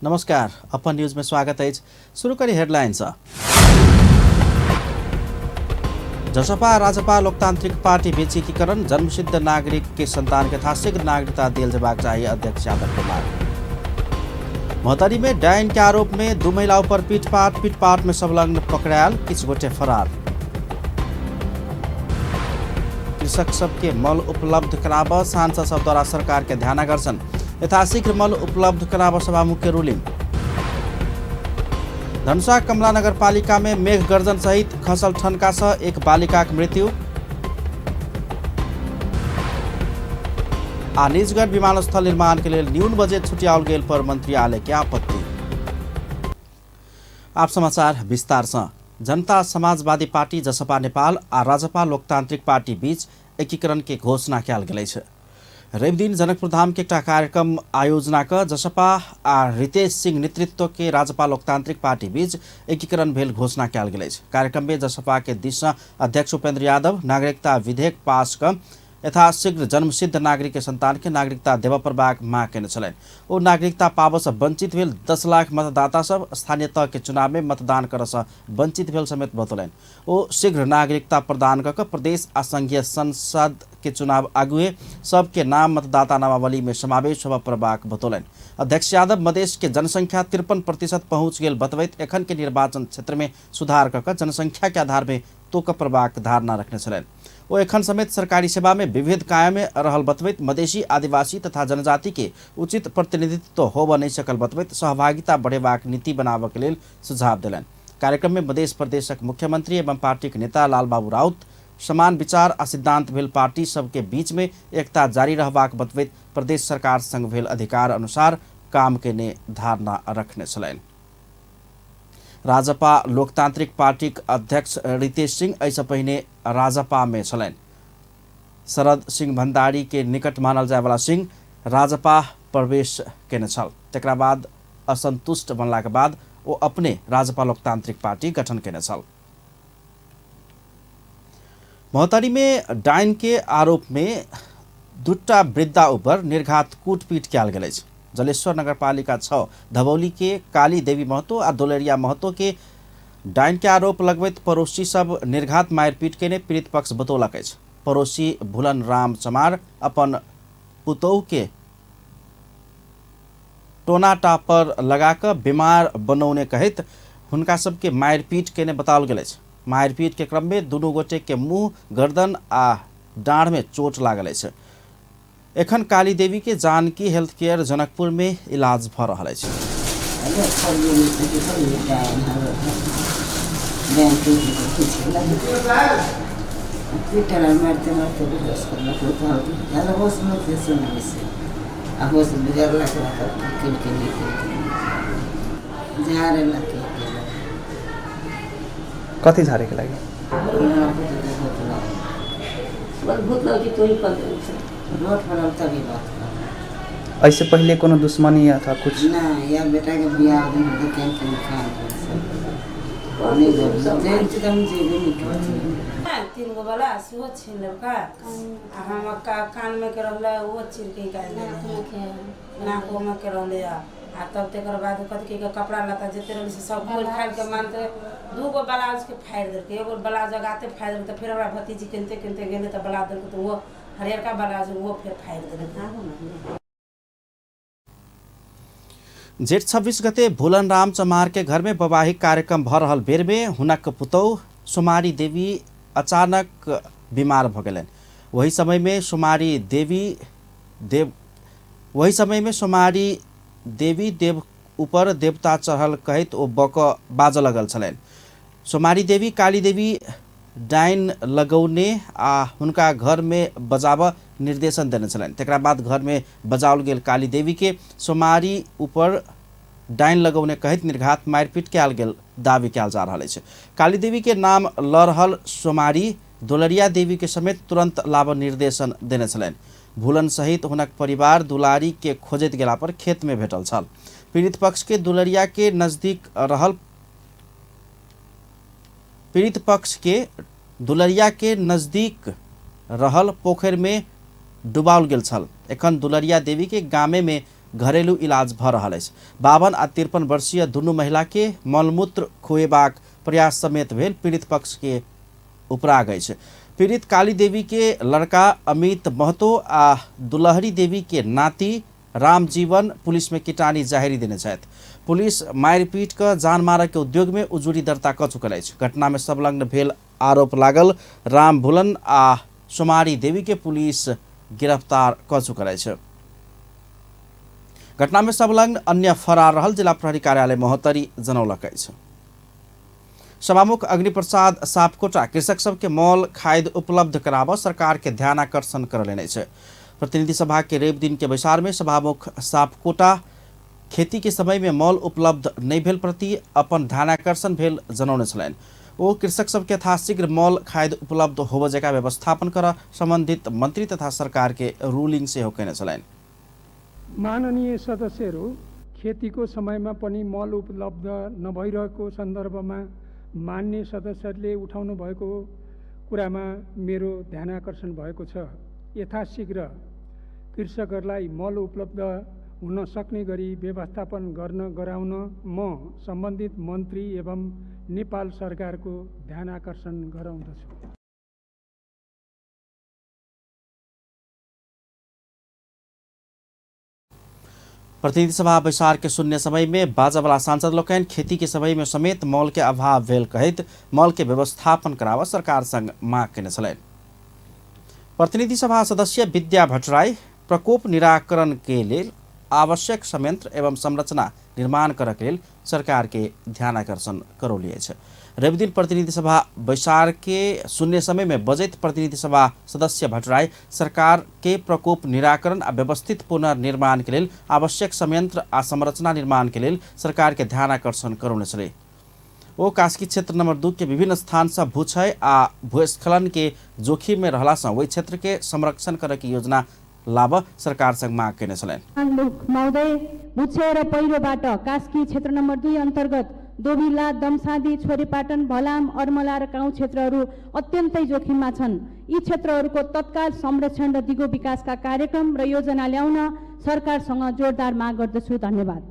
नमस्कार, अपन न्यूज में स्वागत अछि। शुरू करी हेडलाइन सँ। जसपा राजपा लोकतांत्रिक पार्टी बीच एकीकरण, जन्मसिद्ध नागरिक के संतान के यथाशीघ्र नागरिकता देल जेबाक चाही, अध्यक्ष यादव के मांग। महोत्तरी में डाइन के आरोप में दू महिला ऊपर पीटपाट, पीटपाट में संलग्न पकड़ायल, किछु गोटे फरार। कृषक सबके मल उपलब्ध कराबऽ सांसद सब द्वारा सरकार के ध्यानाकर्षण, यथाशीघ्र मल उपलब्ध कराबऽ सभामुख के रूलिंग। धनुषा कमला नगर पालिका में मेघ गर्जन सहित खसल ठनका से एक बालिका के मृत्यु। आ निजगढ़ विमानस्थल निर्माण के लेल न्यून बजट छुटियाओल गेल पर मंत्रालय के आपत्ति। आप समाचार विस्तार से। जनता समाजवादी पार्टी जसपा नेपाल आ राजपा लोकतांत्रिक पार्टी बीच एकीकरण के घोषणा कयल गेल अछि। रवि दिन जनकपुर धाम के एकटा कार्यक्रम आयोजना क जसपा आ रितेश सिंह नेतृत्व के राजपा लोकतांत्रिक पार्टी बीच एकीकरण भेल घोषणा कयल गेल अछि। कार्यक्रम में जसपा के दिस सँ अध्यक्ष उपेंद्र यादव नागरिकता विधेयक पास क यथाशीघ्र जन्मसिद्ध नागरिक के संतान के नागरिकता देबऽ पड़बाक मांग केने छलनि। ओ नागरिकता पाबऽ सँ वंचित भेल 10 लाख मतदाता सब स्थानीय तह के चुनाव में मतदान करऽ सँ वंचित भेल समेत बतौलनि। ओ शीघ्र नागरिकता प्रदान कऽ कऽ प्रदेश आ संघीय संसद के चुनाव आगुए सबके नाम मतदाता नामावली में समावेश होबऽ पड़बाक बतौलनि। अध्यक्ष यादव मधेश के जनसंख्या 53% पहुँच गेल बतबैत एखन के निर्वाचन क्षेत्र में सुधार कऽ कऽ जनसंख्या के आधार में तोकऽ पड़बाक धारणा रखने छलनि। ओ एखन समेत सरकारी सेवा में विभेद कायमे रहल बतबैत मधेशी, आदिवासी तथा जनजाति के उचित प्रतिनिधित्व होबऽ नहि सकल बतबैत सहभागिता बढ़ेबाक नीति बनाबऽ के लेल सुझाव देलनि। कार्यक्रम में मधेश प्रदेशक मुख्यमंत्री एवं पार्टीक नेता लालबाबू राउत समान विचार आ सिद्धांत भेल पार्टी सबके बीच में एकता जारी रहबाक बतबैत प्रदेश सरकार संग भेल अधिकार अनुसार काम केने धारणा रखने छलनि। राजपा लोकतांत्रिक पार्टीक अध्यक्ष रितेश सिंह एहिसँ पहिने राजपा में छलनि। शरद सिंह भंडारी के निकट मानल जायवला सिंह राजपा प्रवेश केने छल। तकरा बाद असंतुष्ट बनलाक बाद ओ अपने राजपा लोकतांत्रिक पार्टी गठन केने छल। महोत्तरी में डाइन के आरोप में दूटा वृद्धा ऊपर निर्घात कूटपीट कयल गेल अछि। जलेश्वर नगरपालिका 6 धबौली के काली देवी महतो आ दुलरिया महतो के डाइन के आरोप लगबैत पड़ोसी सब निर्घात मारिपीट केने पीड़ित पक्ष बतौलक अछि। पड़ोसी भूलन राम चमार अपन पुतोहु के टोना टापर लगा कऽ बीमार बनौने कहैत हुनका सबके मारिपीट केने बताओल गेल अछि। मारिपीट के क्रम में दुनू गोटे के मुंह, गर्दन आ डाँढ़ में चोट लागल अछि। एखन काली देवी के जानकी हेल्थ केयर जनकपुर में इलाज भऽ रहल अछि। आ होश बिगड़लाके बाद तब केलकै नहि केलकै झाड़े लगे। कथी झाड़ेके लागि? भूत लगे तोही पर रोड पर तभी बात। ऐसे पहले कोनो दुश्मनी अथवा कुछ नहीं? यार बेटा के बियाह दिन तो केन केन खान नहीं तो हम जेबे नहीं करते। तीन गो वाला सेहो छीन लेलकै आ हम कान में के रहलै ओहो चीर के निकालि देलकै, नाकोमे के रहलै। आ तब तकर बाद कथी के कपड़ा लत्ता जते रहलै से सब खोलि खालि के मानते दू गो ब्लाउजके फाड़ि देलकै, एगो ब्लाउज अगाते फाड़ि देलकै। तऽ फेर हमरा भतीजी किनते किनते गेलै तऽ ब्लाउज देलकै, तऽ ओहो हरियरका ब्लाउज ओहो फेर फाड़ि देलकै। जेठ 26 गते भूलन राम चमार के घर में वैवाहिक कार्यक्रम भ रहल बेर में हुनक पुतोह सोमारी देवी अचानक बीमार भ गेलनि। वही समय में सोमारी देवी देव वही समय में सोमारी देवी देव ऊपर देवता चढ़ल कहैत ओ बक बाजऽ लगल छलनि। सोमारी देवी काली देवी डाइन लगौने आ हुनका घर में बजाबऽ निर्देशन देने छलनि। तकरा बाद घर में बजाओल गेल काली देवी के सोमारी ऊपर डाइन लगौने कहैत निर्घात मारिपीट कयल गेल दावी कयल जा रहल अछि। काली देवी के नाम लऽ रहल सोमारी दुलरिया देवी के समेत तुरंत लाबऽ निर्देशन देने छलनि। भूलन सहित हुनक परिवार दुलारी के खोजैत गेला पर खेत में भेटल छल। पीड़ित पक्ष के दुलरिया के नजदीक रहल पीड़ित पक्ष के दुलरिया के नजदीक रहल पोखरि में डुबाओल गेल छल। एखन दुलरिया देवी के गामे में घरेलू इलाज भऽ रहल अछि। 52 आ 53 वर्षीय दुनू महिला के मलमूत्र खुएबाक प्रयास समेत भेल पीड़ित पक्ष के उपराग अछि। पीड़ित काली देवी के लड़का अमित महतो आ दुलहरी देवी के नाति रामजीवन पुलिस में किटानी जाहिरी देने छथि। पुलिस मारिपीट कऽ जान मारय के उद्योग में उजुरी दर्ता कऽ चुकल अछि। घटना में संलग्न भेल आरोप लागल रामभुलन आ सोमारी देवी के पुलिस गिरफ्तार कऽ चुकल अछि। घटना में संलग्न अन्य फरार रहल जिला प्रहरी कार्यालय महोत्तरी जनौलक अछि। सभामुख अग्निप्रसाद सापकोटा कृषक सबके मल खाद उपलब्ध कराबऽ सरकार के ध्यानाकर्षण करलनि अछि। प्रतिनिधि सभा के रवि दिन के बैसार में सभामुख सापकोटा खेती के समय में मल उपलब्ध नहि भेल प्रति अपन ध्यानाकर्षण भेल जनौने छलनि। ओ कृषक सबके यथाशीघ्र मल खाद उपलब्ध होबऽ जकाँ व्यवस्थापन कर सम्बन्धित मंत्री तथा सरकार के रूलिंग सेहो कयने छलनि। माननीय सदस्यहरू, खेतीको समयमा पनि मल उपलब्ध नभइरहेको सन्दर्भमा मान्य सदस्यहरूले उठाउनु भएको कुरामा मेरो ध्यानाकर्षण भएको छ। यथाशीघ्र कृषकहरूलाई मल उपलब्ध हुन सक्ने गरी व्यवस्थापन गर्न गराउन म सम्बन्धित मन्त्री एवं नेपाल सरकारको ध्यानाकर्षण गराउँदछु। प्रतिनिधि सभा बैसार के शून्य समय में बाजावाला सांसद लोकनि खेती के समय में समेत मल के अभाव भेल कहैत मल के व्यवस्थापन कराबऽ सरकार संग माग कयने छलनि। प्रतिनिधि सभा सदस्य विद्या भट्टराई प्रकोप निराकरण के लेल आवश्यक संयंत्र एवं संरचना निर्माण करऽ के लेल सरकार के ध्यानाकर्षण करौली अछि। रविदिन प्रतिनिधि सभा बैसार के शून्य समय में बजैत प्रतिनिधि सभा सदस्य भट्टराई सरकार के प्रकोप निराकरण आ व्यवस्थित पुनर्निर्माण के लेल आवश्यक संयंत्र आ संरचना निर्माण के लेल सरकार के ध्यानाकर्षण करौने छलै। ओ कास्की क्षेत्र नंबर 2 के विभिन्न स्थान से भूक्षय आ भूस्खलन के जोखिम में रहला से ओहि क्षेत्र के संरक्षण करे के योजना लाभ सरकार संग माग कयने छलनि। महोदय, भूक्षय र पहिरोबाट कास्की क्षेत्र नम्बर 2 अन्तर्गत दोबिला, दमसादी, छोरेपाटन, भलाम, अर्मला र काउँ क्षेत्रहरू अत्यन्तै जोखिममा छन्। यी क्षेत्रहरूको तत्काल संरक्षण र दिगो विकासका कार्यक्रम र योजना ल्याउन सरकारसँग जोरदार माग गर्दछु। धन्यवाद।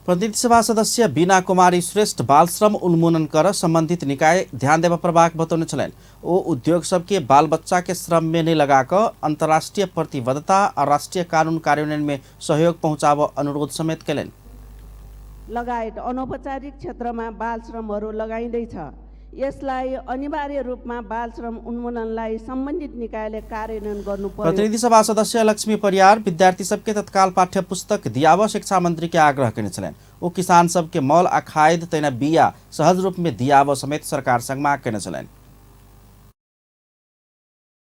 प्रतिनिधि सभा सदस्य बीना कुमारी श्रेष्ठ बालश्रम उन्मूलन कर संबंधित निकाय ध्यान देबऽ पड़बाक बतौने छलनि। ओ उद्योग सबके बाल बच्चा के श्रम में नहि लगा कऽ अंतर्राष्ट्रीय प्रतिबद्धता आ राष्ट्रीय कानून कार्यान्वयन में सहयोग पहुँचाबऽ अनुरोध समेत कयलनि। लगायत अनौपचारिक क्षेत्रमा बालश्रमहरू लगाइँदैछ। यसलाई अनिवार्य रूपमा बालश्रम उन्मूलनलाई सम्बन्धित निकायले कार्यान्वयन गर्नु पर्यो। प्रतिनिधि सभा सदस्य लक्ष्मी परियार विद्यार्थी सबके तत्काल पाठ्य पुस्तक दियाबऽ शिक्षा मंत्री के आग्रह कयने छलनि। ओ किसान सबके मल आ खाद तहिना बिया सहज रूप में दियाबऽ समेत सरकार संग माग कयने छलनि।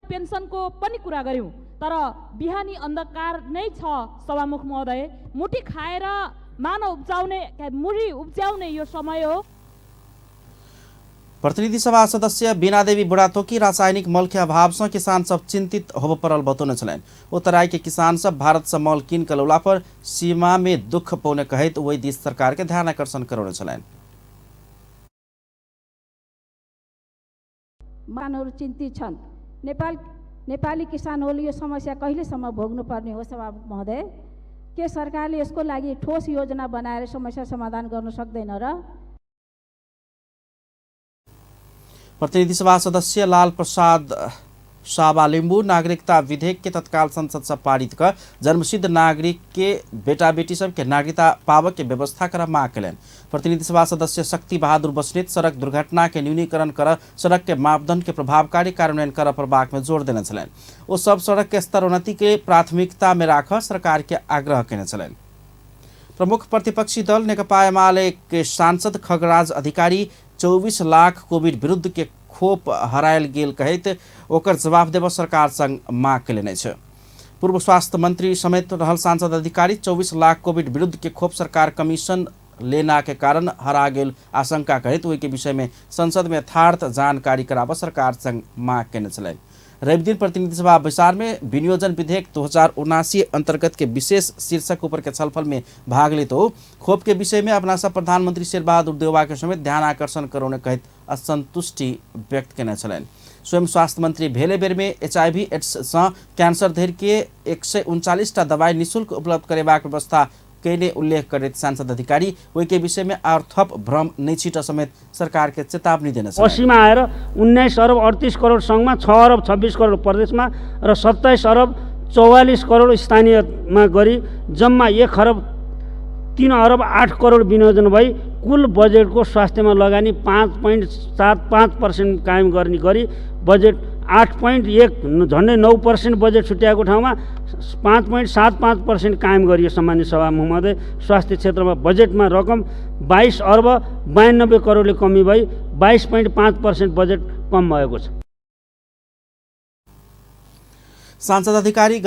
पेन्सनको पनि कुरा गर्यौं, तर बिहानी अन्धकार नै छ सभामुख महोदय। मुठी खाएर मानव उब्जाउने, मुरी उब्जाउने यो समय हो। प्रतिनिधि सभा सदस्य बीनादेवी बुढाथोकी रासायनिक मल के अभाव से किसान सब चिंतित होबऽ पड़ल बतौने छलनि। ओ तराई के किसान सब भारत से मल कीन कऽ लौला पर सीमा में दुख पौने कहैत ओहि दिस सरकार के ध्यान आकर्षण करौने छलनि। किसानहरू चिन्तित छन्। नेपाली किसानहरूले यो समस्या कहिलेसम्म भोग्नुपर्ने हो सभामुख महोदय? के सरकारले यसको लागि ठोस योजना बनाएर समस्या समाधान गर्न सक्दैन र? प्रतिनिधि सभा सदस्य लाल प्रसाद साबा लिम्बू नागरिकता विधेयक के तत्काल संसद से पारित कर जन्मसिद्ध नागरिक के बेटा बेटी सबके नागरिकता पाबऽ के व्यवस्था कर माग कयलनि। प्रतिनिधि सभा सदस्य शक्ति बहादुर बस्नेत सड़क दुर्घटना के न्यूनीकरण कर सड़क के मापदंड के प्रभावकारी कार्यान्वयन कर पड़बाक में जोर देने छलनि। ओ सब सड़क के स्तरोन्नति के प्राथमिकता में राख सरकार के आग्रह कयने छलनि। प्रमुख प्रतिपक्षी दल नेकपा एमाले के सांसद खगराज अधिकारी 24 लाख कोविड विरुद्ध के खोप हरायल गेल कहैत ओकर जवाब देबऽ सरकार संग माग कयलनि अछि। पूर्व स्वास्थ्य मंत्री समेत रहल सांसद अधिकारी 24 लाख कोविड विरुद्ध के खोप सरकार कमीशन लेना के कारण हरा गेल आशंका करैत ओहि के विषय में संसद में यथार्थ जानकारी कराबऽ सरकार संग माग कयने छलनि। रविदिन प्रतिनिधि सभा बैसार में विनियोजन विधेयक 2079 अंतर्गत के विशेष शीर्षक ऊपर के छलफल में भाग लेत हो खोप के विषय में अपना सब प्रधानमंत्री शेरबहादुर देउवा के समेत ध्यान आकर्षण करौने कहैत असंतुष्टि व्यक्त कयने छलनि। स्वयं स्वास्थ्य मंत्री भेले बेर में HIV AIDS सँ कैंसर धरि के 139 टा दवाई निःशुल्क उपलब्ध करेबाक व्यवस्था कयने उल्लेख करैत सांसद अधिकारी ओहि के विषय में आर थप भ्रम नहि छिट समेत सरकार के चेतावनी देने छलनि। 80मा आएर 19 अरब 38 करोड सङ्घमा, 6 अरब 26 करोड प्रदेशमा र 27 अरब 44 करोड स्थानीयमा गरी जम्मा 1 खरब 3 अरब 8 करोड विनियोजन भई कुल बजेटको स्वास्थ्यमा लगानी 5.75% कायम गर्ने गरी बजेट 8.1 झन्डै 9% बजेट छुट्याएको ठाउँमा 5.75% कायम गरियो। सामान्य सभामुख महोदय, स्वास्थ्य क्षेत्रमा बजेटमा रकम 22 अर्ब 92 करोडले कमी भई 22.5% बजेट कम भएको छ। सांसद अधिकारी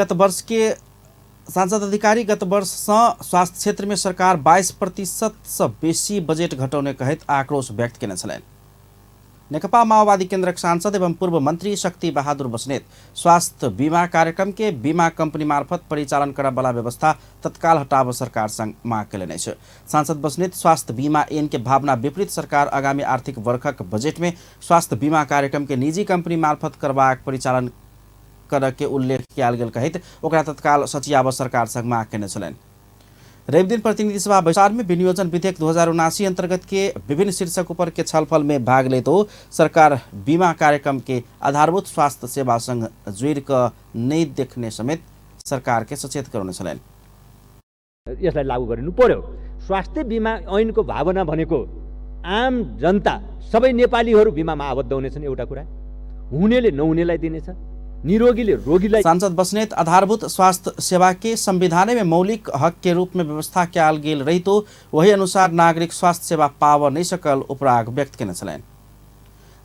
गत वर्ष सँ स्वास्थ्य क्षेत्र में सरकार 22% सँ बेसी बजेट घटौने कहैत आक्रोश व्यक्त केने छलनि। नेकपा माओवादी केन्द्रक सांसद एवं पूर्व मंत्री शक्ति बहादुर बस्नेत स्वास्थ्य बीमा कार्यक्रम के बीमा कंपनी मार्फत परिचालन करबला व्यवस्था तत्काल हटाब सरकार संग माग केलनि अछि। सांसद बस्नेत स्वास्थ्य बीमा ऐन के भावना विपरीत सरकार आगामी आर्थिक वर्षक बजेट में स्वास्थ्य बीमा कार्यक्रम के निजी कंपनी मार्फत करबाक परिचालन कर के उल्लेख कयल गेल कहैत ओकरा तत्काल सचियाब सरकार संग माग केने छलनि। रविदिन प्रतिनिधि सभा बैसार में विनियोजन विधेयक 2079 अंतर्गत के विभिन्न शीर्षक ऊपर के छलफल में भाग लेत हो सरकार बीमा कार्यक्रम के आधारभूत स्वास्थ्य सेवा संग जोड़ क नहीं देखने समेत सरकार के सचेत करौने छलनि। यसलाई लागू गरिनु पर्यो। स्वास्थ्य बीमा ऐनको भावना भनेको आम जनता सबै नेपालीहरू बीमामा आबद्ध हुनेछन्, एउटा कुरा हुनेले नहुनेलाई दिनेछ, निरोगीले रोगीलाई। सांसद बस्नेत आधारभूत स्वास्थ्य सेवा के संविधान में मौलिक हक के रूप में व्यवस्था कयल गेल रहितो वही अनुसार नागरिक स्वास्थ्य सेवा पाव नहीं सकल उपराग व्यक्त केने छलनि।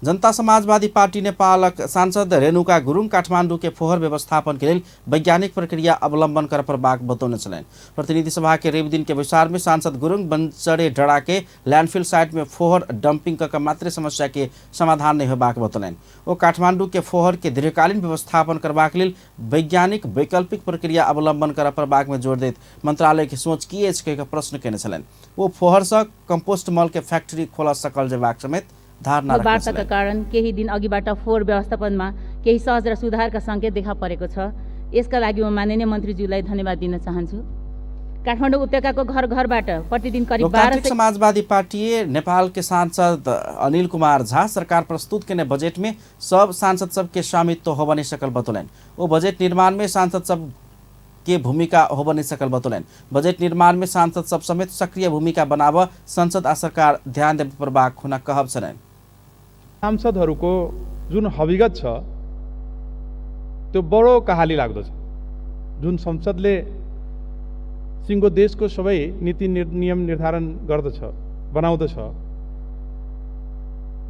जनता समाजवादी पार्टी नेपालक सांसद रेणुका गुरुङ काठमाडौँ के फोहोर व्यवस्थापन के लेल वैज्ञानिक प्रक्रिया अवलंबन कर पड़बाक बतौने छलनि। प्रतिनिधि सभा के रवि दिन के बैसार में सांसद गुरुङ बंचरे डरा के लैंडफिल साइट में फोहोर डंपिंग क मात्र समस्या के समाधान नहीं होबाक बतौलनि। ओ काठमाडौँ के फोहोर के दीर्घकालीन व्यवस्थापन करबाक लेल वैज्ञानिक वैकल्पिक प्रक्रिया अवलंबन कर पड़बाक में जोर दैत मंत्रालय के सोच की अछि कहि प्रश्न केने छलनि। ओ फोहोर सँ कंपोस्ट मल के फैक्ट्री खोल सकल जेबाक समेत धारणा वार्ताका कारण केही दिन अघिबाट फोहोर व्यवस्थापनमा केही सहज र सुधारका सङ्केत देखा परेको छ। यसका लागि म माननीय मन्त्रीज्यूलाई धन्यवाद दिन चाहन्छु। काठमाडौँ उपत्यकाको घर घरबाट प्रतिदिन करिब लोकतान्त्रिक समाजवादी पार्टी नेपाल के सांसद अनिल कुमार झा सरकार प्रस्तुत केने बजेट में सब सांसद सबके स्वामित्व होब नहीं सकल बतौलनि। ओ बजेट निर्माण में सांसद सब के भूमिका होब नहीं सकल बतौलनि। बजेट निर्माण में सांसद सब समेत सक्रिय भूमिका बनाब संसद आ सरकार ध्यान देब पड़बाक हुनक कहब छलनि। सांसदहरूको जुन हविगत छ त्यो बडो कहाली लाग्दो छ। जुन संसदले सिङ्गो देशको सबै नीति नियम निर्धारण गर्दछ, बनाउँदछ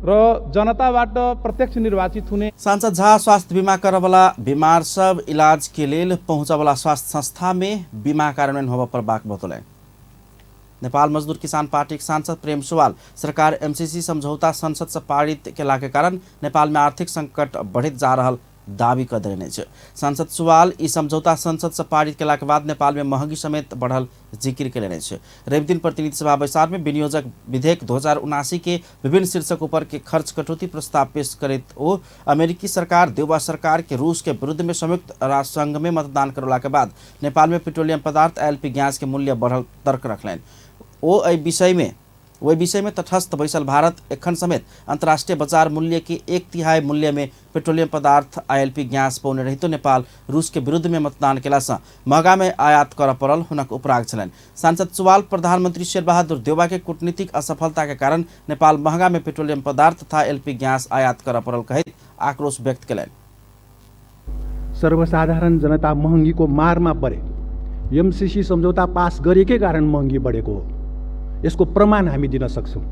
र जनताबाट प्रत्यक्ष निर्वाचित हुने। सांसद झा स्वास्थ्य बीमा करवला बीमार सब इलाज के लेल पहुँचवला स्वास्थ्य संस्था में बीमा कार्यान्वयन होब पड़बाक बतौलनि। नेपाल मजदूर किसान पार्टी के सांसद प्रेम सुवाल सरकार एमसीसी समझौता संसद से पारित केला के कारण नेपाल में आर्थिक संकट बढ़ित जा रहा दावी कर देने अछि। सांसद सुवाल ई समझौता संसद से पारित केला के बाद नेपाल में महंगी समेत बढ़ल जिक्र केलनि अछि। रविदिन प्रतिनिधि सभा बैसार में विनियोजक विधेयक 2079 के विभिन्न शीर्षक ऊपर के खर्च कटौती प्रस्ताव पेश करैत ओ अमेरिकी सरकार देउबा सरकार के रूस के विरुद्ध में संयुक्त राष्ट्र संघ में मतदान करौला के बाद नेपाल में पेट्रोलियम पदार्थ एलपी गैस के मूल्य बढ़ल तर्क रखलनि। ओ एहि विषय में तटस्थ बैसल भारत एखन समेत अंतर्राष्ट्रीय बाजार मूल्य के 1/3 मूल्य में पेट्रोलियम पदार्थ आईएलपी गैस पौने रहितो नेपाल रूस के विरुद्ध में मतदान केला सँ महंगा में आयात कर पड़ल हुनक उपराग छलनि। सांसद सुवाल प्रधानमंत्री शेरबहादुर देउबा के कूटनीतिक असफलता के कारण नेपाल महंगा में पेट्रोलियम पदार्थ तथा एलपी गैस आयात कर पड़ल कहैत आक्रोश व्यक्त केलनि। सर्वसाधारण जनता महँगीको मारमा परे। एमसीसी सम्झौता पास गरेकै कारण महँगी बढेको हो। यसको प्रमाण हामी दिन सक्छौँ।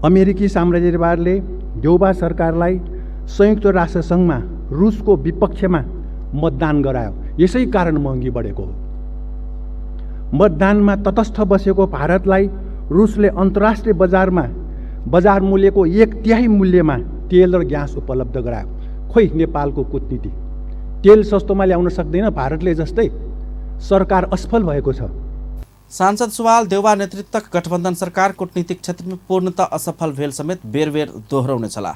अमेरिकी साम्राज्यवादले देउबा सरकारलाई संयुक्त राष्ट्र सङ्घमा रुसको विपक्षमा मतदान गरायो, यसै कारण महँगी बढेको हो। मतदानमा तटस्थ बसेको भारतलाई रुसले अन्तर्राष्ट्रिय बजारमा बजार मूल्यको 1/3 मूल्यमा तेल र ग्यास उपलब्ध गरायो। खोइ नेपालको कूटनीति, तेल सस्तोमा ल्याउन सक्दैन भारतले जस्तै सरकार असफल भएको छ। सांसद सुवाल देउबा नेतृत्वक गठबन्धन सरकार कूटनीतिक क्षेत्र में पूर्णतः असफल भेल समेत बेर बेर दोहोरौने छलाह।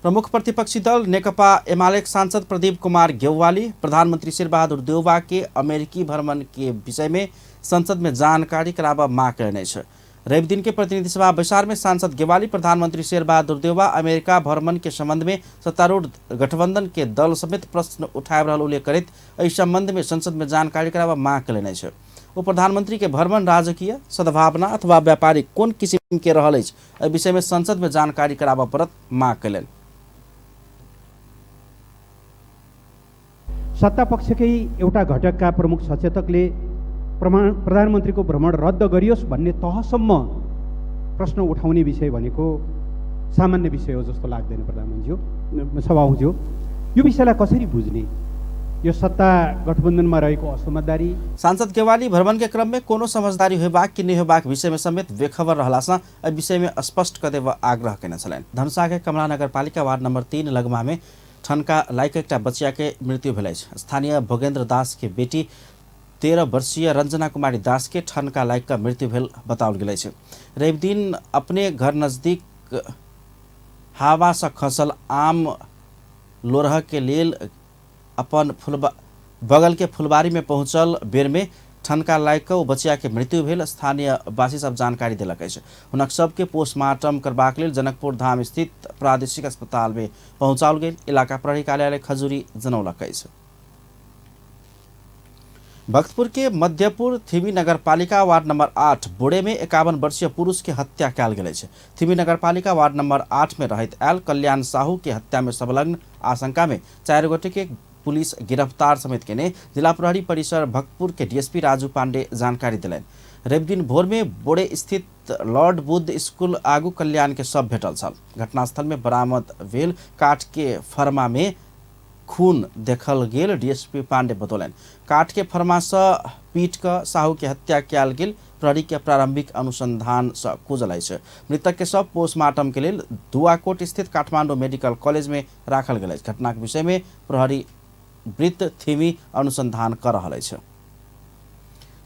प्रमुख प्रतिपक्षी दल नेकपा एमाले सांसद प्रदीप कुमार गेवाली प्रधानमंत्री शेरबहादुर देउवा के अमेरिकी भ्रमण के विषय में संसद में जानकारी कराबऽ माग कयने छै। रवि दिन के प्रतिनिधि सभा बैसार में सांसद गेवाली प्रधानमंत्री शेरबहादुर देउवा अमेरिका भ्रमण के संबंध में सत्तारूढ़ गठबंधन के दल समेत प्रश्न उठाबि रहल उल्लेख करैत एहि संबंध में संसद में जानकारी कराबऽ माग कयने छै। ओ प्रधानमंत्री के भ्रमण राजकीय सद्भावना अथवा व्यापारिक कोन किसिम के रहल अछि, एहि विषय में संसद में जानकारी कराबऽ पड़त माग कयलनि। सत्ता पक्षकै एउटा घटकका प्रमुख सचेतकले प्रधानमन्त्रीको भ्रमण रद्द गरियोस् भन्ने तहसम्म प्रश्न उठाउने विषय भनेको सामान्य विषय हो जस्तो लाग्दैन प्रधानमन्त्रीज्यू, सभामुखज्यू। यो विषयलाई कसरी बुझ्ने? यो सत्ता गठबन्धनमा रहेको असमझदारी। सांसद गेवाली भ्रमण के क्रम में कोनो समझदारी होबाक कि नहि होबाक विषय में समेत बेखबर रहलासँ एहि विषय में स्पष्ट कऽ देबऽ आग्रह कयने छलनि। धनुषा के कमला नगरपालिका वार्ड नंबर 3 लगमा में ठनका लागि एकटा बचिया के मृत्यु भेल अछि। स्थानीय भोगेन्द्र दास के बेटी 13 वर्षीय रंजना कुमारी दास के ठनका लागि कऽ मृत्यु भेल बताओल गेल अछि। रवि दिन अपने घर नजदीक हवा से खसल आम लोरह के लेल अपन बगल के फुलबारी में पहुंचल बेर में ठनका लागि कऽ ओ बचिया के मृत्यु भेल स्थानीय वासी सब जानकारी देलक अछि। हुनक सबके पोस्टमार्टम करबाक लेल जनकपुर धाम स्थित प्रादेशिक अस्पताल में पहुंचाओल गेल इलाका प्रहरी कार्यालय खजुरी जनौलक अछि। भक्तपुर के मध्यपुर थिमी नगरपालिका वार्ड नंबर 8 बोड़े में 51 वर्षीय पुरुष के हत्या कयल गेल अछि। थिमी नगरपालिका वार्ड नंबर 8 में रहैत आयल कल्याण साहू के हत्या में संलग्न आशंका में 4 गोटे के पुलिस गिरफ्तार समेत केने जिला प्रहरी परिसर भक्तपुर के डीएसपी राजू पांडे जानकारी दिलनि। रविदिन भोर में बोड़े स्थित लॉर्ड बुद्ध स्कूल आगू कल्याण के शव भेटल छल। घटनास्थल में बरामद भेल काठ के फर्मा में खून देखल गेल डीएसपी पांडे बतौलनि। काठ के फर्मा से पीट कऽ साहू के हत्या कयल गेल प्रहरी के प्रारंभिक अनुसंधान से खुजल अछि। मृतक के शव पोस्टमार्टम के लेल दुआकोट स्थित काठमांडू मेडिकल कॉलेज में राखल गेल अछि। घटना के विषय में प्रहरी वृत्त थिमी अनुसंधान कर रहल अछि।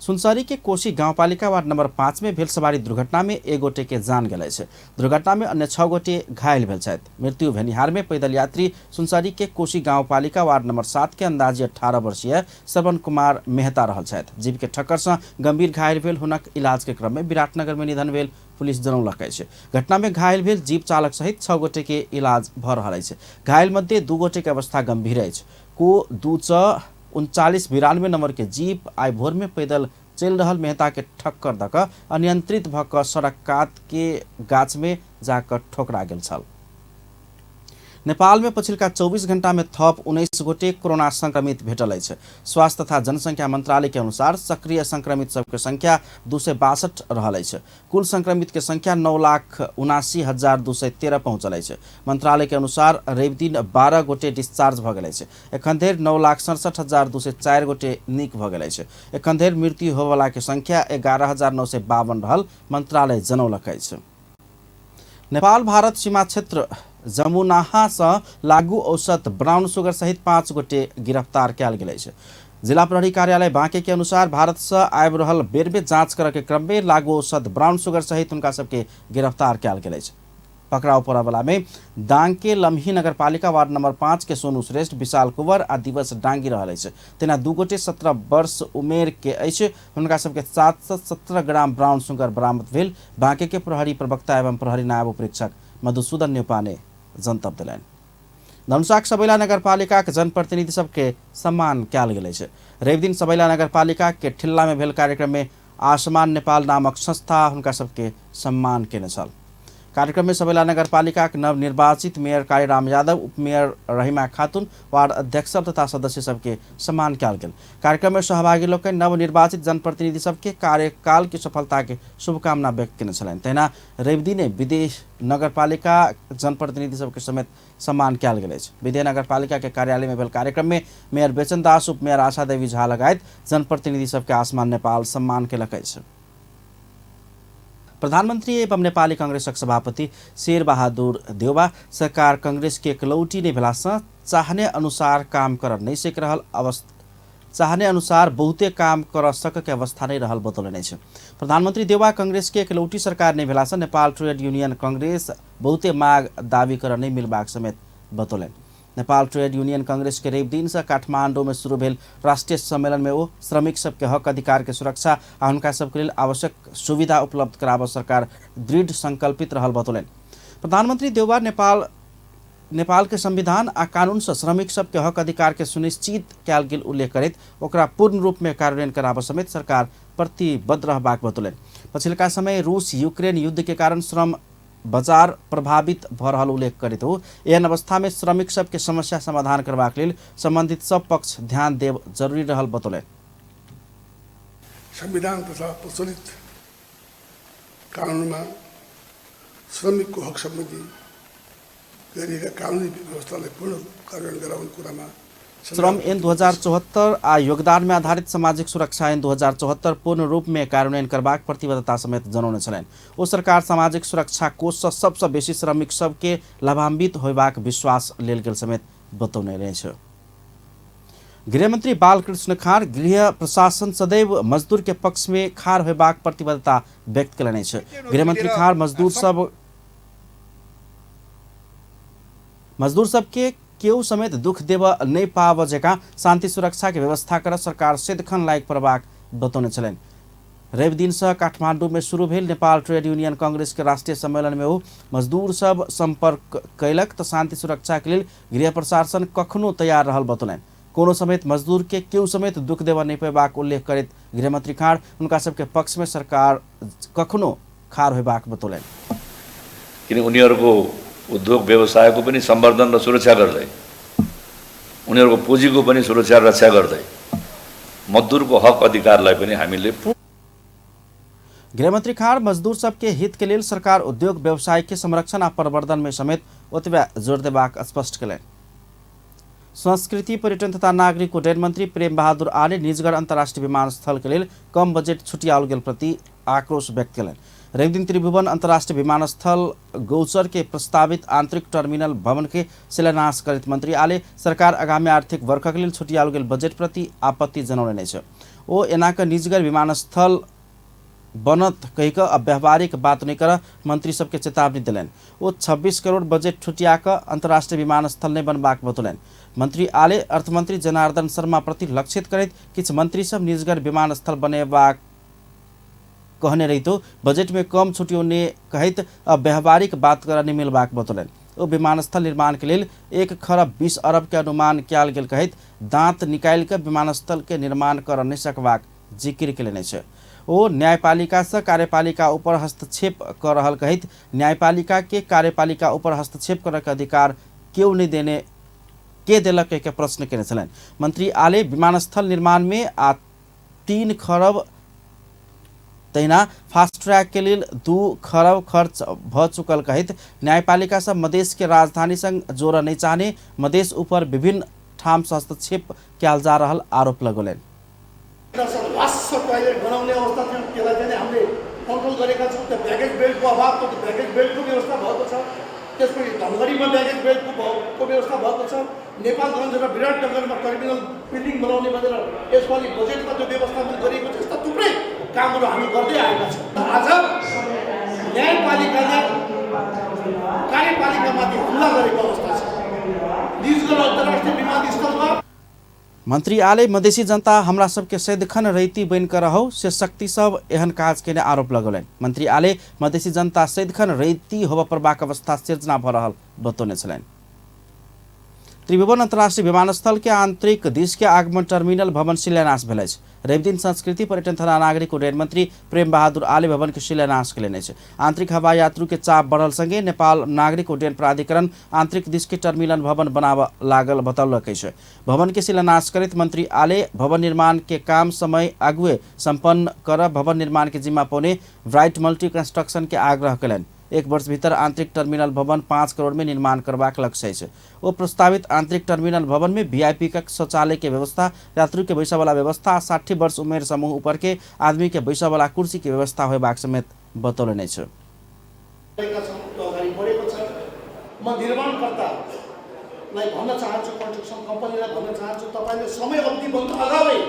सुनसरी के कोशी गाउँपालिका वार्ड नंबर 5 में भेल सवारी दुर्घटना में एक गोटे के जान गेल अछि। दुर्घटना में अन्य 6 गोटे घायल भेल छथि। मृत्यु भेनिहार में पैदल यात्री सुनसरी के कोशी गाउँपालिका वार्ड नंबर 7 के अंदाजे 18 वर्षीय श्रवण कुमार मेहता रहल छथि। जीप के ठक्कर से गंभीर घायल भेल हुनक इलाज के क्रम में विराटनगर में निधन भेल पुलिस जनौलक अछि। घटना में घायल भेल जीप चालक सहित 6 गोटे के इलाज भऽ रहल अछि। घायल मध्ये 2 गोटे के अवस्था गंभीर अछि। को 2 6 39 92 नंबर के जीप आइ भोर में पैदल चलि रहल मेहता के ठक्कर दऽ कऽ अनियंत्रित भऽ कऽ सड़क कात के गाछ में जाकऽ ठोकरा गेल छल। नेपाल में पछिलका 24 घंटा में थप 19 गोटे कोरोना संक्रमित भेटल अछि। स्वास्थ्य तथा जनसंख्या मंत्रालय के अनुसार सक्रिय संक्रमित सबके संख्या 262 रहल अछि। कुल संक्रमित के संख्या 9,79,213 पहुंचल अछि। मंत्रालय के अनुसार रवि दिन 12 गोटे डिस्चार्ज भऽ गेल अछि। एखन धरि 9,67,204 गोटे नीक भऽ गेल अछि। एखन धरि मृत्यु होयवला के संख्या 11,952 रहल मंत्रालय जनौलक अछि। नेपाल भारत सीमा क्षेत्र जमुनाहा से लागू औसत ब्राउन शुगर सहित 5 गोटे गिरफ्तार कयल गेल अछि। जिला प्रहरी कार्यालय बांके के अनुसार भारत से आबि रहल बेर में जांच करऽ के क्रम में लागू औसत ब्राउन शुगर सहित हुनका सबके गिरफ्तार कयल गेल अछि। पकड़ाव पड़यवला में दांग के लम्ही नगरपालिका वार्ड नंबर 5 के सोनू श्रेष्ठ, विशाल कुंवर आ दिवस डांगी रहल अछि। तेना 2 गोटे 17 वर्ष उमेर के अछि। हुनका सबके 717 ग्राम ब्राउन शुगर बरामद भेल बांके के प्रहरी प्रवक्ता एवं प्रहरी नायब उपरीक्षक मधुसूदन न्यौपाने जनतब देलनि। धनुषाक सबैला नगरपालिकाक जनप्रतिनिधि सबके सम्मान कयल गेल अछि। रविदिन सबैला नगरपालिका के ठिल्ला में भेल कार्यक्रम में आसमान नेपाल नामक संस्था हुनका सबके सम्मान केने छल। कार्यक्रम में सबैला नगरपालिकाक नवनिर्वाचित मेयर कालीराम यादव, उपमेयर रहिमा खातून, वार्ड अध्यक्ष सब तथा सदस्य सबके सम्मान कयल गेल। कार्यक्रम में सहभागी लोकनि नवनिर्वाचित जनप्रतिनिधि सबके कार्यकाल के सफलता के शुभकामना व्यक्त केने छलनि। तहिना रविदिने विदेश नगरपालिका जनप्रतिनिधि सबके समेत सम्मान कयल गेल अछि। विदेह नगरपालिका के कार्यालय में भेल कार्यक्रम में मेयर बेचन दास, उपमेयर आशा देवी झा लगायत जनप्रतिनिधि सबके आसमान नेपाल सम्मान केलक अछि। प्रधानमन्त्री एवं नेपाली कांग्रेसक सभापति शेरबहादुर देउवा सरकार कांग्रेस के एकलौटी नै भेलासँ चाहने अनुसार काम कर नै सक रहल अवस्था चाहने अनुसार बहुते काम कर सकके अवस्था नै रहल बतौलनि अछि। प्रधानमन्त्री देउवा कांग्रेस के एकलौटी सरकार नै भेलासँ नेपाल ट्रेड यूनियन कांग्रेस बहुते माग दावी कर नै मिलबाक समेत बतौलनि। नेपाल ट्रेड यूनियन कांग्रेस के रवि दिन से काठमांडू में शुरू भेल राष्ट्रीय सम्मेलन में ओ श्रमिक सबके हक अधिकार के सुरक्षा आ हुनका सबके लेल आवश्यक सुविधा उपलब्ध कराबऽ सरकार दृढ़ संकल्पित रहल बतौलनि। प्रधानमंत्री देउबा नेपाल के संविधान आ कानून से श्रमिक सबके हक अधिकार के सुनिश्चित कयल गेल उल्लेख करैत ओकरा पूर्ण रूप में कार्यान्वयन कराबऽ समेत सरकार प्रतिबद्ध रहबाक बतौलनि। पछिलका समय रूस यूक्रेन युद्ध के कारण श्रम बाजार प्रभावित भऽ रहल उल्लेख करैत हो एहन अवस्था में श्रमिक सबके समस्या समाधान करबाक लेल संबंधित सब पक्ष ध्यान देब जरूरी रहल बतौलनि। संविधान तथा प्रचलित कानुनमा श्रमिकको हक सम्बन्धी गरिएका कानुनी व्यवस्थालाई पूर्ण कार्यान्वयन गराउने कुरामा श्रम ऐन 2074 आ योगदान में आधारित सामाजिक सुरक्षा ऐन 2074 पूर्ण रूप में कार्यान्वयन करबाक प्रतिबद्धता समेत जनौने छलनि। ओ सरकार सामाजिक सुरक्षा कोष से सबसँ बेसी श्रमिक सबके लाभान्वित होयबाक विश्वास लेल गेल समेत बतौने अछि। गृहमंत्री बालकृष्ण खाड़ गृह प्रशासन सदैव मजदूर के पक्ष में खाड़ होयबाक प्रतिबद्धता व्यक्त कयलनि अछि। गृहमंत्री खाड़ मजदूर सबके केओ समेत दुख देव नहीं पाब जकाँ शांति सुरक्षा के व्यवस्था कर सरकार सदिखन लायक पड़बाक बतौने छलनि। रवि दिन से काठमांडू में शुरू भेल नेपाल ट्रेड यूनियन कांग्रेस के राष्ट्रीय सम्मेलन में ओ मजदूर सब संपर्क कयलक तऽ शांति सुरक्षा के लेल गृह प्रशासन कखनो तैयार रहल बतौलनि। कोनो समेत मजदूर के केओ समेत दुख देव नहीं पेबाक उल्लेख करैत गृहमंत्री खाड़ हुनका सबके पक्ष में सरकार कखनो खाड़ होयबाक बतौलनि। किन उनीहरूको उद्योग व्यवसायको पनि सम्वर्धन र सुरक्षा गर्दै उनीहरूको पुँजीको पनि सुरक्षा रक्षा गर्दै मजदुरको हक अधिकारलाई पनि हामीले। गृहमंत्री खाड़ मजदूर सबके हित के लेल सरकार उद्योग व्यवसाय के संरक्षण आ प्रवर्धन में समेत ओतबे जोर देबाक स्पष्ट कयलनि। संस्कृति पर्यटन तथा नागरिक उड्डयन मंत्री प्रेम बहादुर आर्य निजगढ़ अंतर्राष्ट्रीय विमानस्थल के लेल कम बजट छुटियाओल गेल प्रति आक्रोश व्यक्त कयलनि। रविदिन त्रिभुवन अंतर्राष्ट्रीय विमानस्थल गौचर के प्रस्तावित आंतरिक टर्मिनल भवन के शिलान्यास करैत मंत्री आले सरकार आगामी आर्थिक वर्षक लेल छुटियाओल गेल बजट प्रति आपत्ति जनौलनि अछि। ओ एना कऽ निजगढ़ विमानस्थल बनत कहि कऽ अव्यावहारिक बात नहि कर मंत्री सबके चेतावनी देलनि। ओ 26 करोड़ बजट छुटिया कऽ अंतर्राष्ट्रीय विमानस्थल नहि बनबाक बतौलनि। मंत्री आले अर्थमंत्री जनार्दन शर्मा प्रति लक्षित करैत किछु मंत्री सब निजगढ़ विमानस्थल बनेबाक कहने रहितो बजट में कम छुटियोने कहैत अव्यावहारिक बात कर नहि मिलबाक बतौलनि। ओ विमानस्थल निर्माण के लेल 1 खरब 20 अरब के अनुमान कयल गेल कहैत दाँत निकालि कऽ विमानस्थल के निर्माण कर नहि सकबाक जिक्र कयलनि अछि। ओ न्यायपालिका से कार्यपालिका ऊपर हस्तक्षेप कर रहल कहैत न्यायपालिका के कार्यपालिका ऊपर हस्तक्षेप करऽ के अधिकार केओ नहि देने के देलक के प्रश्न केने छलनि। मंत्री आले विमानस्थल निर्माण में आ 3 खरब तहिना फास्ट ट्रैक के लेल 2 खरब खर्च भ चुकल कहैत न्यायपालिका सब मधेश के राजधानी संग जोड़ऽ नहीं चाहने मधेश ऊपर विभिन्न ठाम से हस्तक्षेप कयल जा रहल आरोप लगौलनि। टोयलेट बनाउने अवस्था थियो, त्यसलाई चाहिँ हामीले कन्ट्रोल गरेका छौँ। त्यो ब्यागेज बेल्टको अभाव थियो, त्यो ब्यागेज बेल्टको व्यवस्था भएको छ। त्यसपछि धनगढीमा ब्यागेज बेल्टको व्यवस्था भएको छ। नेपालगञ्ज र विराटनगरमा टर्मिनल बिल्डिङ बनाउने भनेर यसपालि बजेटमा त्यो व्यवस्था पनि गरिएको छ। यस्ता थुप्रै कामहरू हामी गर्दै आएका छौँ। आज न्यायपालिकाले कार्यपालिकामाथि हमला गरेको अवस्था छ। निजगढ अन्तर्राष्ट्रिय विमानस्थलमा मंत्री आले मधेसी जनता हमरा सबके सदिखन रैती बनि कऽ रहौ से शक्ति सब एहन काज केने आरोप लगौलनि। मंत्री आले मधेसी जनता सदिखन रैती होबऽ पड़बाक अवस्था सिर्जना भऽ रहल बतौने छलनि। त्रिभुवन अंतर्राष्ट्रीय विमानस्थल के आंतरिक दिश के आगमन टर्मिनल भवन शिलान्यास भेल अछि। रविदिन संस्कृति पर्यटन तथा नागरिक उड्डयन मंत्री प्रेम बहादुर आले भवन के शिलान्यास कयलनि अछि। आंतरिक हवाई यात्रु के चाप बढ़ल संगे नेपाल नागरिक उड्डयन प्राधिकरण आंतरिक दिश के टर्मिनल भवन बनाबऽ लागल बतौलक अछि। भवन के शिलान्यास करैत मंत्री आले भवन निर्माण के काम समय आगुए सम्पन्न कर भवन निर्माण के जिम्मा पौने ब्राइट मल्टी कंस्ट्रक्शन के आग्रह कयलनि। 1 वर्ष भीतर आंतरिक टर्मिनल भवन 5 करोड़ में निर्माण करबाक लक्ष्य अछि। ओ प्रस्तावित आंतरिक टर्मिनल भवन में वीआईपी कक्ष, शौचालय के व्यवस्था, यात्री के बैसऽ वाला व्यवस्था, 60 वर्ष उमेर समूह ऊपर के आदमी के बैसऽ वाला कुर्सी के व्यवस्था होयबाक समेत बतौलनि अछि। म निर्माणकर्तालाई भन्न चाहन्छु, कन्स्ट्रक्सन कम्पनीलाई भन्न चाहन्छु, तपाईले समय अवधिभन्दा अगावै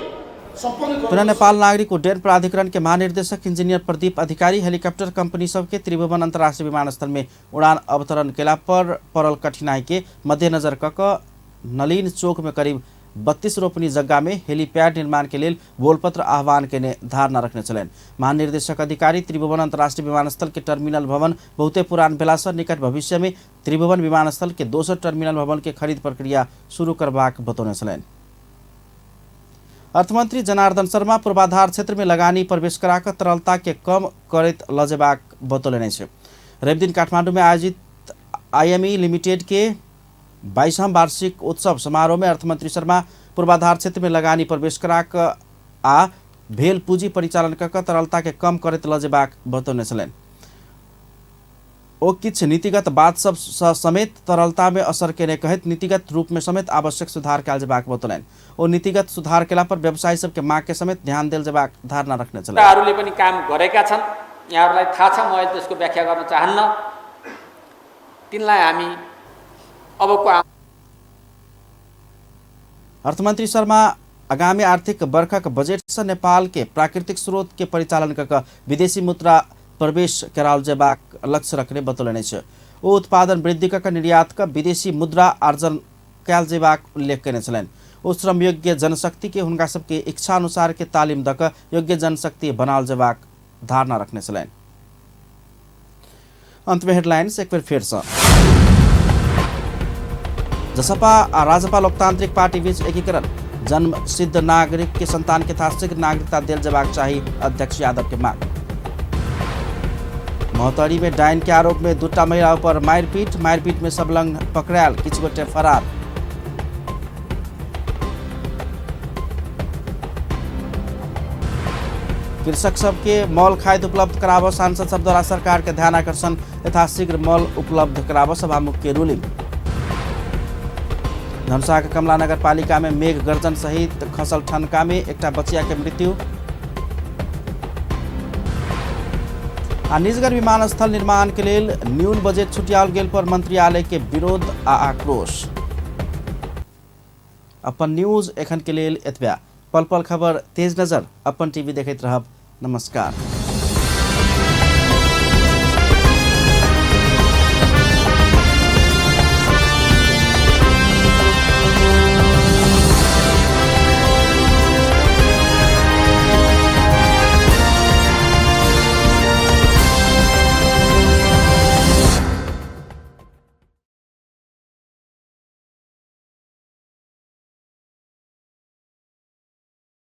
पुनः नेपाल नागरिक उड्डयन प्राधिकरण के महानिर्देशक इंजीनियर प्रदीप अधिकारी हेलीकॉप्टर कंपनी सबके त्रिभुवन अंतर्राष्ट्रीय विमानस्थल में उड़ान अवतरण केला पर पड़ल कठिनाई के मद्देनजर क नलिन चौक में करीब 32 रोपनी जग्गा में हेलीपैड निर्माण के लेल बोलपत्र आह्वान केने धारणा रखने छलनि। महानिर्देशक अधिकारी त्रिभुवन अंतर्राष्ट्रीय विमानस्थल के टर्मिनल भवन बहुते पुरान भेलासँ निकट भविष्य में त्रिभुवन विमानस्थल के दोसर टर्मिनल भवन के खरीद प्रक्रिया शुरू करबाक बतौने छलनि। अर्थमंत्री जनार्दन शर्मा पूर्वाधार क्षेत्र में लगानी प्रवेश कराकर तरलता के कम करैत लऽ जेबाक बतौलनि अछि। रविदिन काठमांडू में आयोजित आईएमई लिमिटेड के 22वां वार्षिक उत्सव समारोह में अर्थमंत्री शर्मा पूर्वाधार क्षेत्र में लगानी प्रवेश कराकर आ भेल पूंजी परिचालन कऽ तरलता के कम करैत लऽ जेबाक बतौने छलनि। ओ किछु नीतिगत बात सब समेत तरलता में असर केने कहैत नीतिगत रूप में समेत आवश्यक सुधार कयल जेबाक बतौलनि। ओ नीतिगत सुधार केला पर व्यवसायी सबके माग के समेत ध्यान देल जेबाक धारणा रखने छलनि। अरूले पनि काम गरेका छन्, यहाँहरूलाई थाहा छ, म अहिले त्यसको व्याख्या गर्न चाहन्न। तिनलाई हामी अबको अर्थमंत्री शर्मा आगामी आर्थिक वर्षक बजट से नेपाल के प्राकृतिक स्रोत के परिचालन कऽ विदेशी मुद्रा प्रवेश कराओल जेबाक लक्ष्य रखने बतौलनि अछि। ओ उत्पादन वृद्धि कऽ निर्यात कऽ विदेशी मुद्रा आर्जन कयल जेबाक उल्लेख कयने छलनि। ओ श्रमयोग्य जनशक्ति के हुनका सबके इच्छा अनुसार के तालीम दऽ कऽ योग्य जनशक्ति बनाओल जेबाक धारणा रखने छलनि। अंत में हेडलाइंस एक बेर फेर सँ। जसपा आ राजपा लोकतांत्रिक पार्टी बीच एकीकरण, जन्म सिद्ध नागरिक के संतान के शीघ्र नागरिकता देल जेबाक चाही, अध्यक्ष यादव के मांग। महोत्तरी में डाइन के आरोप में दूटा महिला पर मारपीट, मारपीट में सबलंग पकड़ायल, किछु गोटे फरार। कृषक सबके मल खाद उपलब्ध कराबऽ सांसद सब द्वारा सरकार के ध्यान आकर्षण, यथाशीघ्र मल उपलब्ध कराबऽ सभामुख के रूलिंग। धनुषा के कमला नगर पालिका में मेघ गर्जन सहित खसल ठनका में एकटा बचिया के मृत्यु। आ निजगढ़ विमानस्थल निर्माण के लेल न्यून बजट छुटियाओल गेल पर मंत्रालय के विरोध आ आक्रोश। अपन न्यूज एखन के लेल एतबे। पल पल खबर तेज नजर अपन टीवी देखैत रहब। नमस्कार।